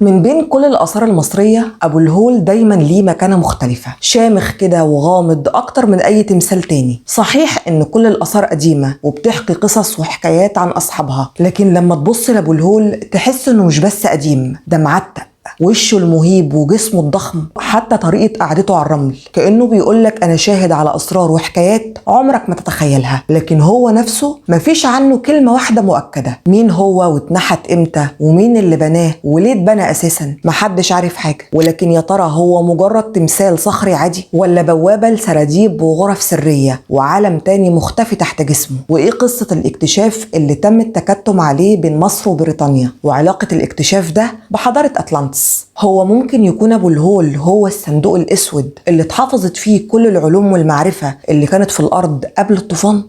من بين كل الآثار المصرية أبو الهول دايما ليه مكانة مختلفة، شامخ كده وغامض أكتر من أي تمثال تاني. صحيح إن كل الآثار قديمة وبتحكي قصص وحكايات عن أصحابها، لكن لما تبص لأبو الهول تحس إنه مش بس قديم، ده معتق. وشه المهيب وجسمه الضخم، حتى طريقة قعدته على الرمل كأنه بيقولك أنا شاهد على أسرار وحكايات عمرك ما تتخيلها. لكن هو نفسه مفيش عنه كلمة واحدة مؤكدة، مين هو واتنحت امتى ومين اللي بناه وليه اتبنى أساسا، محدش عارف حاجة. ولكن يا ترى هو مجرد تمثال صخري عادي ولا بوابة لسراديب وغرف سرية وعالم تاني مختفي تحت جسمه؟ وإيه قصة الاكتشاف اللي تم التكتم عليه بين مصر وبريطانيا، وعلاقة الاكتشاف ده بحضارة أتلانتس؟ هو ممكن يكون أبو الهول هو الصندوق الأسود اللي اتحفظت فيه كل العلوم والمعرفة اللي كانت في الأرض قبل الطوفان؟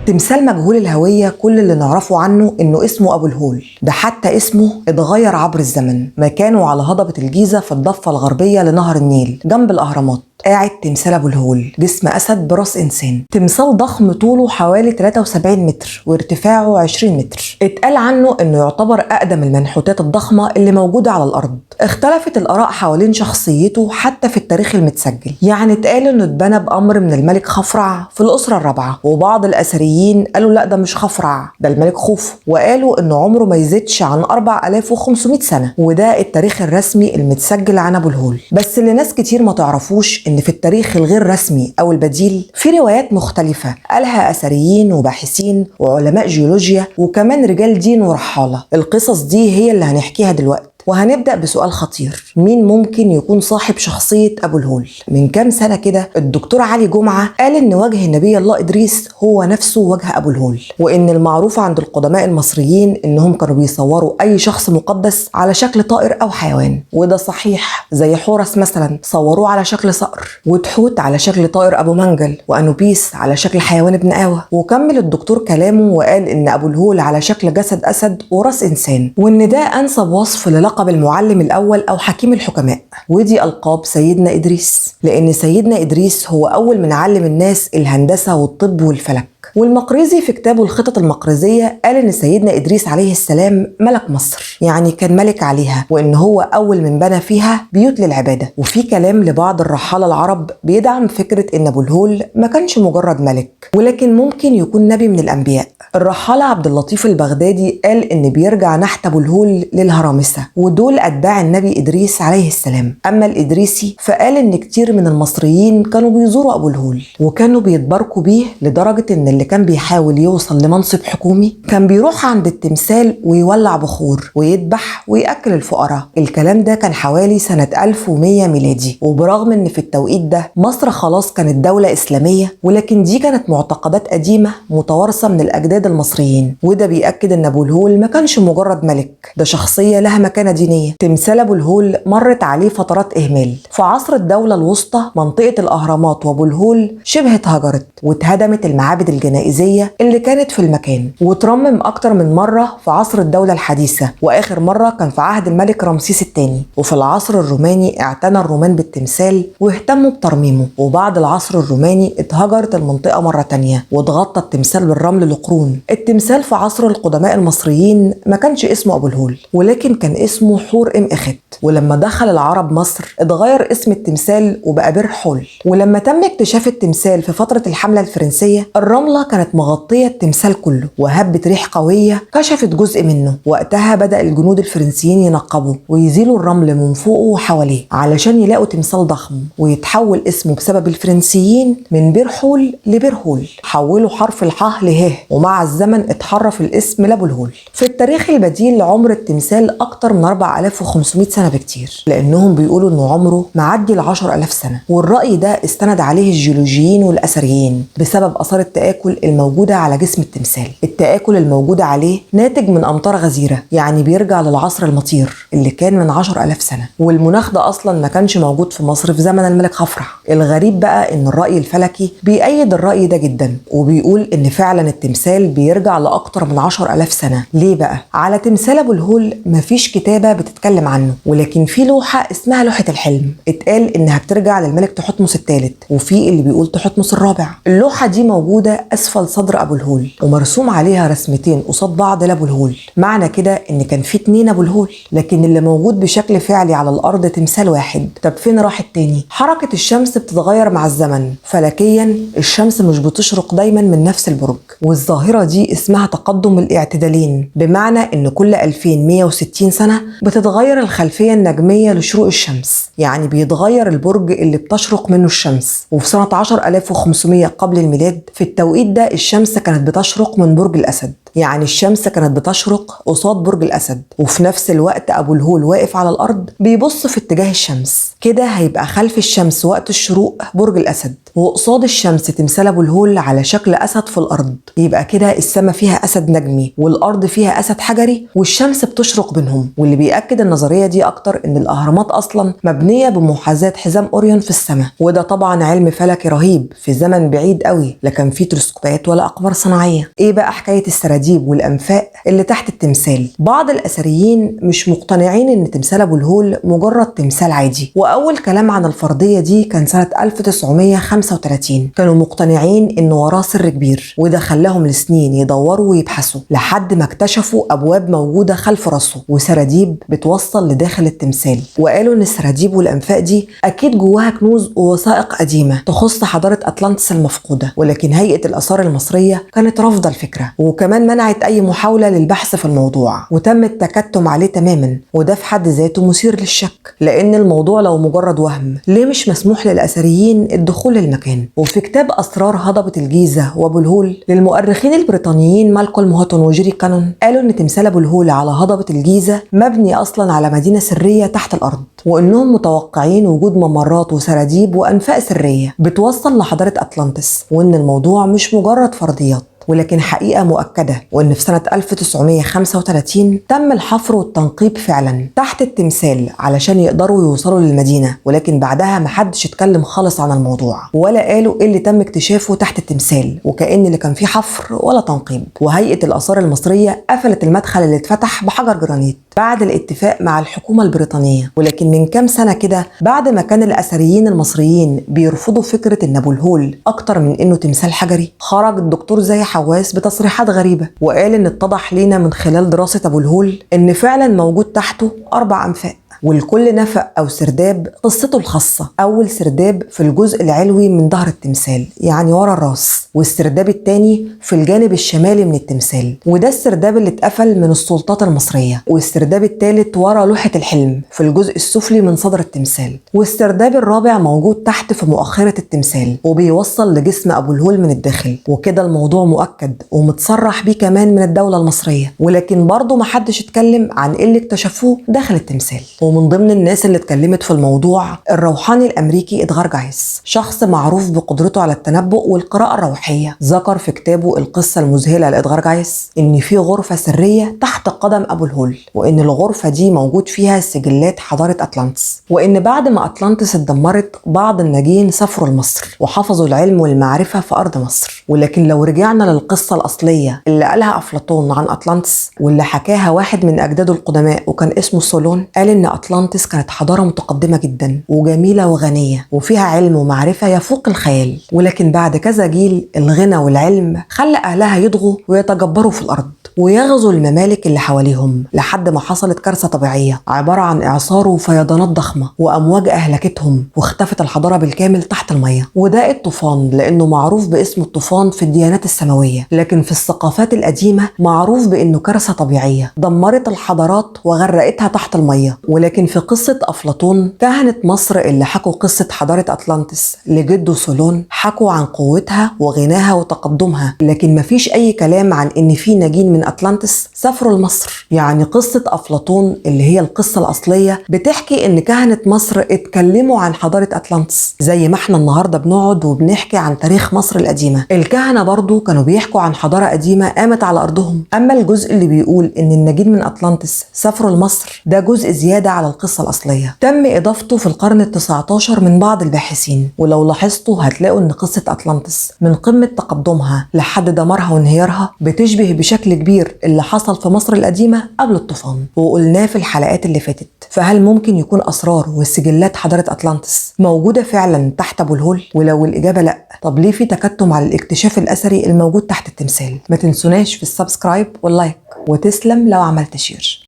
تمثال مجهول الهوية كل اللي نعرفه عنه إنه اسمه أبو الهول، ده حتى اسمه اتغير عبر الزمن. مكانه على هضبة الجيزة في الضفة الغربية لنهر النيل جنب الأهرامات قاعد تمثال أبو الهول، جسم أسد براس إنسان. تمثال ضخم طوله حوالي 73 متر وارتفاعه 20 متر. اتقال عنه إنه يعتبر أقدم المنحوتات الضخمة اللي موجودة على الأرض. اختلفت الآراء حوالين شخصيته حتى في التاريخ المتسجل، يعني اتقال إنه اتبنى بأمر من الملك خفرع في الأسرة الرابعة، وبعض الأثريين قالوا لا ده مش خفرع، ده الملك خوفو، وقالوا إنه عمره ما يزيدش عن 4500 سنة، وده التاريخ الرسمي المتسجل عن أبو الهول. بس اللي ناس كتير ما تعرفوش إن في التاريخ الغير رسمي أو البديل في روايات مختلفة قالها أثريين وباحثين وعلماء جيولوجيا وكمان رجال دين ورحالة. القصص دي هي اللي هنحكيها دلوقتي، وهنبدأ بسؤال خطير: مين ممكن يكون صاحب شخصية أبو الهول؟ من كام سنة كده الدكتور علي جمعة قال إن وجه النبي الله إدريس هو نفسه وجه أبو الهول، وإن المعروف عند القدماء المصريين إنهم كانوا بيصوروا أي شخص مقدس على شكل طائر أو حيوان، وده صحيح، زي حورس مثلا صوروه على شكل صقر، وتحوت على شكل طائر أبو منجل، وأنوبيس على شكل حيوان ابن آوى. وكمل الدكتور كلامه وقال إن أبو الهول على شكل جسد أسد وراس إنسان، وإن ده أنسب وصف للقب المعلم الأول أو حكيم الحكماء، ودي ألقاب سيدنا إدريس، لأن سيدنا إدريس هو أول من علم الناس الهندسة والطب والفلك. والمقريزي في كتابه الخطط المقريزية قال إن سيدنا إدريس عليه السلام ملك مصر، يعني كان ملك عليها، وإن هو أول من بنى فيها بيوت للعبادة. وفي كلام لبعض الرحالة العرب بيدعم فكرة إن أبو الهول ما كانش مجرد ملك، ولكن ممكن يكون نبي من الأنبياء. الرحالة عبد اللطيف البغدادي قال إن بيرجع نحت أبو الهول للهرامسة، ودول أتباع النبي إدريس عليه السلام. أما الإدريسي فقال إن كتير من المصريين كانوا بيزوروا أبو الهول وكانوا بيتباركوا بيه، لدرجة إن اللي كان بيحاول يوصل لمنصب حكومي كان بيروح عند التمثال ويولع بخور ويذبح ويأكل الفقراء. الكلام ده كان حوالي سنة 1100 ميلادي، وبرغم إن في التوقيت ده مصر خلاص كانت دولة إسلامية، ولكن دي كانت معتقدات قديمة متوارثة من الأجداد المصريين. وده بيأكد إن أبو الهول ما كانش مجرد ملك، ده شخصية لها مكانة دينية. تمثال أبو الهول مرت عليه فترات إهمال. في عصر الدولة الوسطى منطقة الأهرامات وأبو الهول شبه اتهجرت، واتهدمت المعابد الجنائزية اللي كانت في المكان، وترمم أكتر من مرة في عصر الدولة الحديثة، وآخر مرة كان في عهد الملك رمسيس الثاني. وفي العصر الروماني اعتنى الرومان بالتمثال واهتموا بترميمه، وبعد العصر الروماني اتهجرت المنطقة مرة تانية واتغطى التمثال بالرمل لقرون. التمثال في عصر القدماء المصريين ما كانش اسمه أبو الهول، ولكن كان اسمه حور إم إخت. ولما دخل العرب مصر اتغير اسم التمثال وبقى بير حول. ولما تم اكتشاف التمثال في فترة الحملة الفرنسية، الرملة كانت مغطية التمثال كله، وهبت ريح قوية كشفت جزء منه. وقتها بدأ الجنود الفرنسيين ينقبوا ويزيلوا الرمل من فوقه وحواليه علشان يلاقوا تمثال ضخم، ويتحول اسمه بسبب الفرنسيين من بير حول لبير هول. حولوا حرف الحاء له، ومع الزمن اتحرف الاسم لأبو الهول. في التاريخ البديل عمر التمثال أكتر من 4500 سنة بكتير، لأنهم بيقولوا إنه عمره معدي ال 10000 سنة، والرأي ده استند عليه الجيولوجيين والأثريين بسبب آثار التآكل الموجودة على جسم التمثال. التآكل الموجود عليه ناتج من أمطار غزيرة، يعني بيرجع للعصر المطير اللي كان من 10000 سنة، والمناخ ده أصلا ما كانش موجود في مصر في زمن الملك خفرع. الغريب بقى إن الرأي الفلكي بيأيد الرأي ده جدا، وبيقول إن فعلا التمثال بيرجع لأكتر من 10000 سنة. ليه بقى؟ على تمثال أبو الهول مفيش كتابة بتتكلم عنه، ولكن في لوحة اسمها لوحة الحلم اتقال إنها بترجع للملك تحتمس الثالث، وفي اللي بيقول تحتمس الرابع. اللوحة دي موجودة اسفل صدر ابو الهول، ومرسوم عليها رسمتين قصاد بعض لابو الهول. معنى كده ان كان في 2 ابو الهول، لكن اللي موجود بشكل فعلي على الارض تمثال واحد. طب فين راح التاني؟ حركة الشمس بتتغير مع الزمن، فلكيا الشمس مش بتشرق دايما من نفس البرج، والظاهرة دي اسمها تقدم الاعتدالين، بمعنى ان كل 2160 سنة بتتغير الخلفية النجمية لشروق الشمس، يعني بيتغير البرج اللي بتشرق منه الشمس. وفي سنة 10500 قبل الميلاد في التوقيت ده الشمس كانت بتشرق من برج الأسد، يعني الشمس كانت بتشرق قصاد برج الأسد، وفي نفس الوقت أبو الهول واقف على الأرض بيبص في اتجاه الشمس. كده هيبقى خلف الشمس وقت الشروق برج الأسد، وقصاد الشمس تمثال أبو الهول على شكل أسد في الأرض. يبقى كده السماء فيها أسد نجمي والأرض فيها أسد حجري والشمس بتشرق بينهم. واللي بيأكد النظرية دي أكتر إن الأهرامات أصلا مبنية بمحاذاة حزام أوريون في السماء، وده طبعا علم فلكي رهيب في زمن بعيد قوي، لا كان فيه تلسكوبات ولا أقمار صناعية. إيه بقى حكاية السراديب والأنفاق اللي تحت التمثال؟ بعض الأثريين مش مقتنعين إن تمثال أبو الهول مجرد تمثال عادي، وأول كلام عن الفرضية دي كان سنة 1935. كانوا مقتنعين إن وراه سر كبير، وده خلاهم لسنين يدوروا ويبحثوا لحد ما اكتشفوا أبواب موجودة خلف راسه وسراديب بتوصل لداخل التمثال. وقالوا إن السراديب والأنفاق دي أكيد جواها كنوز ووثائق قديمة تخص حضارة أطلانتس المفقودة، ولكن هيئة الآثار المصرية كانت رافضة الفكرة، وكمان منعت أي محاولة للبحث في الموضوع، وتم التكتم عليه تماما. وده في حد ذاته مثير للشك، لأن الموضوع لو مجرد وهم ليه مش مسموح للأثريين الدخول للمكان؟ وفي كتاب أسرار هضبة الجيزة وأبو الهول للمؤرخين البريطانيين مالكولم هوتون وجيري كانون، قالوا إن تمثال أبو الهول على هضبة الجيزة مبني أصلا على مدينة سرية تحت الأرض، وإنهم متوقعين وجود ممرات وسراديب وأنفاق سرية بتوصل لحضارة أطلانتس، وإن الموضوع مش مجرد فرضيات ولكن حقيقة مؤكدة. وإن في سنة 1935 تم الحفر والتنقيب فعلا تحت التمثال علشان يقدروا يوصلوا للمدينة، ولكن بعدها محدش اتكلم خالص عن الموضوع ولا قالوا ايه اللي تم اكتشافه تحت التمثال، وكأن اللي كان فيه حفر ولا تنقيب. وهيئة الآثار المصرية قفلت المدخل اللي اتفتح بحجر جرانيت بعد الاتفاق مع الحكومة البريطانية. ولكن من كام سنة كده بعد ما كان الأثريين المصريين بيرفضوا فكرة إن أبو الهول أكتر من إنه تمثال حجري، خرج الدكتور زاهي حواس بتصريحات غريبة وقال إن اتضح لينا من خلال دراسة أبو الهول إن فعلا موجود تحته 4 أنفاق، والكل نفق أو سرداب قصته الخاصة. أول سرداب في الجزء العلوي من ظهر التمثال يعني ورا الراس، والسرداب الثاني في الجانب الشمالي من التمثال، وده السرداب اللي اتقفل من السلطات المصرية، والسرداب الثالث ورا لوحة الحلم في الجزء السفلي من صدر التمثال، والسرداب الرابع موجود تحت في مؤخرة التمثال وبيوصل لجسم أبو الهول من الداخل. وكده الموضوع مؤكد ومتصرح بيه كمان من الدولة المصرية، ولكن برضه محدش اتكلم عن ايه اللي اكتشفوه داخل التمثال. ومن ضمن الناس اللي اتكلمت في الموضوع الروحاني الامريكي ادغار جايس، شخص معروف بقدرته على التنبؤ والقراءة الروحية. ذكر في كتابه القصة المذهلة لادغار جايس ان في غرفة سرية تحت قدم ابو الهول، وان الغرفة دي موجود فيها سجلات حضارة اطلانتس، وان بعد ما اطلانتس اتدمرت بعض الناجين سافروا لمصر وحفظوا العلم والمعرفة في ارض مصر. ولكن لو رجعنا للقصة الاصلية اللي قالها افلاطون عن اطلانتس واللي حكاها واحد من اجداده القدماء وكان اسمه سولون، قال ان أطلانتس كانت حضارة متقدمة جدا وجميلة وغنية وفيها علم ومعرفة يفوق الخيال، ولكن بعد كذا جيل الغنى والعلم خلى أهلها يطغوا ويتجبروا في الأرض ويغزوا الممالك اللي حواليهم، لحد ما حصلت كارثة طبيعية عبارة عن إعصار وفيضانات ضخمة وأمواج أهلكتهم، واختفت الحضارة بالكامل تحت المية. وده الطوفان لأنه معروف باسم الطوفان في الديانات السماوية، لكن في الثقافات القديمة معروف بأنه كارثة طبيعية دمرت الحضارات وغرقتها تحت المية. ولكن في قصة أفلاطون كهنة مصر اللي حكوا قصة حضارة أطلانتس لجده سولون حكوا عن قوتها وغناها وتقدمها، لكن مفيش أي كلام عن إن في ناجين من أطلانتس سافروا لمصر. يعني قصة أفلاطون اللي هي القصة الأصلية بتحكي إن كهنة مصر اتكلموا عن حضارة أطلانتس زي ما احنا النهاردة بنقعد وبنحكي عن تاريخ مصر القديمة. الكهنة برضو كانوا بيحكوا عن حضارة قديمة قامت على أرضهم. أما الجزء اللي بيقول إن الناجين من أطلانتس سافروا لمصر ده جزء زيادة على القصة الأصلية تم إضافته في القرن ال19 من بعض الباحثين. ولو لاحظتوا هتلاقوا إن قصة أتلانتس من قمة تقدمها لحد دمارها وانهيارها بتشبه بشكل كبير اللي حصل في مصر القديمة قبل الطوفان، وقلناه في الحلقات اللي فاتت. فهل ممكن يكون أسرار وسجلات حضارة أتلانتس موجودة فعلا تحت أبو الهول؟ ولو الإجابة لأ، طب ليه في تكتم على الاكتشاف الأثري الموجود تحت التمثال؟ ما تنسوناش في ال subscribe وال like، وتسلم لو عملت share.